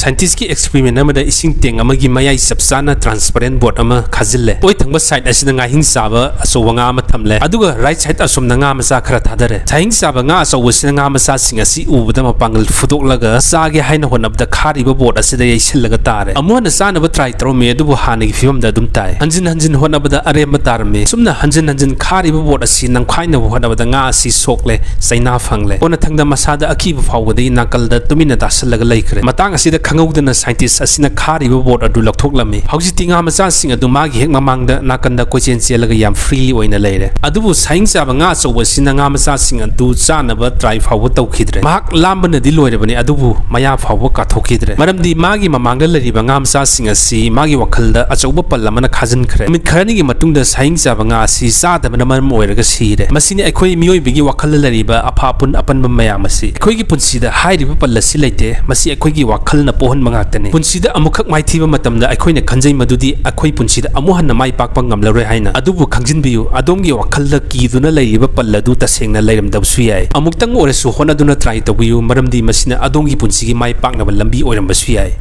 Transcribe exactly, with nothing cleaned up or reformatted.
Scientistꯀꯤ experiment ꯑꯃꯗ ꯏꯁꯤꯡ tank ꯑꯃꯒꯤ ꯃꯌꯥꯏ ꯆꯞ ꯆꯥꯅ transparent board ꯑꯃ ꯈꯥꯖꯤꯜꯂꯦ꯫ ꯑꯣꯏ ꯊꯪꯕ side ꯑꯁꯤꯗ ꯉꯥꯍꯤꯡ ꯆꯥꯕ ꯑꯆꯧꯕ ꯉꯥ ꯑꯃ ꯊꯝꯂꯦ, ꯑꯗꯨꯒ right side ꯑꯁꯣꯝꯗ ꯉꯥ ꯃꯆꯥ ꯈꯔ ꯊꯥꯗꯔꯦ꯫ ꯁꯥꯍꯤꯡ ꯆꯥꯕ ꯉꯥ ꯑꯆꯧꯕꯁꯤꯅ ꯉꯥ ꯃꯆꯥꯁꯤꯡ ꯑꯁꯤ ꯎꯕꯗ ꯃꯄꯥꯡꯒꯜ ꯐꯨꯗꯣꯛꯂꯒ ꯆꯥꯒꯦ ꯍꯥꯏꯅ ꯍꯣꯠꯅꯕꯗ ꯈꯥꯔꯤꯕ board ꯑꯁꯤꯗ ꯌꯩꯁꯤꯜꯂꯒ ꯇꯥꯔꯦ꯫ ꯑꯃꯨꯛ ꯍꯟꯅ ꯆꯥꯅꯕ try ꯇꯧꯔꯝꯃꯤ, ꯑꯗꯨꯕꯨ ꯍꯥꯟꯅꯒꯤ ꯐꯤꯕꯝꯗ ꯑꯗꯨꯝ ꯇꯥꯏ꯫ ꯍꯟꯖꯤꯟ ꯍꯟꯖꯤꯟ ꯍꯣꯠꯅꯕꯗ ꯑꯔꯦꯝꯕ ꯇꯥꯔꯝꯃꯤ꯫ ꯁꯨꯝꯅ ꯍꯟꯖꯤꯟ ꯍꯟꯖꯤꯟ ꯈꯥꯔꯤꯕ board ꯑꯁꯤ ꯅꯝꯈꯥꯏꯅꯕ ꯍꯣꯠꯅꯕꯗ ꯉꯥ ꯑꯁꯤ ꯁꯣꯛꯂꯦ, ꯆꯩꯅꯥ ꯐꯪꯂꯦ꯫ ꯑꯣꯟꯅꯊꯪꯗ ꯃꯁꯥꯗ ꯑꯀꯤꯕ ꯐꯥꯎꯕꯗꯒꯤ ꯅꯥꯀꯜꯗ ꯇꯨꯃꯤꯟꯅ ꯇꯥꯁꯤꯜꯂꯒ ꯂꯩꯈ꯭ꯔꯦ꯫ ꯃꯇꯥꯡ ꯑꯁꯤꯗ ꯈꯪꯍꯧꯗꯅ scientist ꯑꯁꯤꯅ ꯈꯥꯔꯤꯕ board ꯑꯗꯨ ꯂꯧꯊꯣꯛꯂꯝꯃꯤ꯫ ꯍꯧꯖꯤꯛꯇꯤ ꯉꯥ ꯃꯆꯥꯁꯤꯡ ꯑꯗꯨ ꯃꯥꯒꯤ ꯍꯦꯛ ꯃꯃꯥꯡꯗ ꯅꯥꯀꯟꯗ ꯀꯣꯏꯆꯦꯟ ꯆꯦꯜꯂꯒ ꯌꯥꯝ freely ꯑꯣꯏꯅ ꯂꯩꯔꯦ꯫ ꯑꯗꯨꯕꯨ ꯁꯥꯍꯤꯡ ꯆꯥꯕ ꯉꯥ ꯑꯆꯧꯕ ꯑꯁꯤꯅ ꯉꯥ ꯃꯆꯥꯁꯤꯡ ꯑꯗꯨ ꯆꯥꯅꯕ try ꯐꯥꯎꯕ ꯇꯧꯈꯤꯗ꯭ꯔꯦ꯫ ꯃꯍꯥꯛ ꯂꯥꯝꯕꯅꯗꯤ ꯂꯣꯏꯔꯕꯅꯤ, ꯑꯗꯨꯕꯨ ꯃꯌꯥ ꯐꯥꯎꯕ ꯀꯥꯊꯣꯛꯈꯤꯗ꯭ꯔꯦ, ꯃꯔꯝꯗꯤ ꯃꯥꯒꯤ ꯃꯃꯥꯡꯗ ꯂꯩꯔꯤꯕ ꯉꯥ ꯃꯆꯥꯁꯤꯡ ꯑꯁꯤ ꯃꯥꯒꯤ ꯋꯥꯈꯜꯗ ꯑꯆꯧꯕ ꯄꯜ ꯑꯃꯅ ꯈꯥꯖꯤꯟꯈ꯭ꯔꯦ꯫ ꯅꯨꯃꯤꯠ ꯈꯔꯅꯤꯒꯤ ꯃꯇꯨꯡꯗ ꯁꯥꯍꯤꯡ ꯆꯥꯕ ꯉꯥ ꯑꯁꯤ ꯆꯥꯗꯕꯅ ꯃꯔꯝ ꯑꯣꯏꯔꯒ ꯁꯤꯔꯦ꯫ ꯃꯁꯤꯅꯤ ꯑꯩꯈꯣꯏ ꯃꯤꯑꯣꯏꯕꯒꯤ ꯋꯥꯈꯜꯗ ꯂꯩꯔꯤꯕ ꯑꯐꯥ ꯑꯄꯨꯟ ꯑꯄꯟꯕ ꯃꯌꯥꯝ ꯑꯁꯤ꯫ ꯑꯩꯈꯣꯏꯒꯤ ꯄꯨꯟꯁꯤꯗ ꯍꯥꯏꯔꯤꯕ ꯄꯜ ꯑꯁꯤ ꯂꯩꯇꯦ, ꯃꯁꯤ ꯑꯩꯈꯣꯏꯒꯤ ꯋꯥꯈꯜꯅ ꯄꯣꯛꯍꯟꯕ ꯉꯥꯛꯇꯅꯤ꯫ ꯄꯨꯟꯁꯤꯗ ꯑꯃꯨꯛꯈꯛ ꯃꯥꯏꯊꯤꯕ ꯃꯇꯝꯗ ꯑꯩꯈꯣꯏꯅ ꯈꯟꯖꯩ ꯃꯗꯨꯗꯤ ꯑꯩꯈꯣꯏ ꯄꯨꯟꯁꯤꯗ ꯑꯃꯨꯛ ꯍꯟꯅ ꯃꯥꯏ ꯄꯥꯛꯄ ꯉꯝꯂꯔꯣꯏ ꯍꯥꯏꯅ꯫ ꯑꯗꯨꯕꯨ ꯈꯪꯖꯤꯟꯕꯤꯌꯨ, ꯑꯗꯣꯝꯒꯤ ꯋꯥꯈꯜꯗ ꯀꯤꯗꯨꯅ ꯂꯩꯔꯤꯕ ꯄꯜ ꯑꯗꯨ ꯇꯁꯦꯡꯅ ꯂꯩꯔꯝꯗꯕꯁꯨ ꯌꯥꯏ꯫ ꯑꯃꯨꯛꯇꯪ ꯑꯣꯏꯔꯁꯨ ꯍꯣꯠꯅꯗꯨꯅ try ꯇꯧꯕꯤꯌꯨ, ꯃꯔꯝꯗꯤ ꯃꯁꯤꯅ ꯑꯗꯣꯝꯒꯤ ꯄꯨꯟꯁꯤꯒꯤ ꯃꯥꯏ ꯄꯥꯛꯅꯕ ꯂꯝꯕꯤ ꯑꯣꯏꯔꯝꯕꯁꯨ ꯌꯥꯏ꯫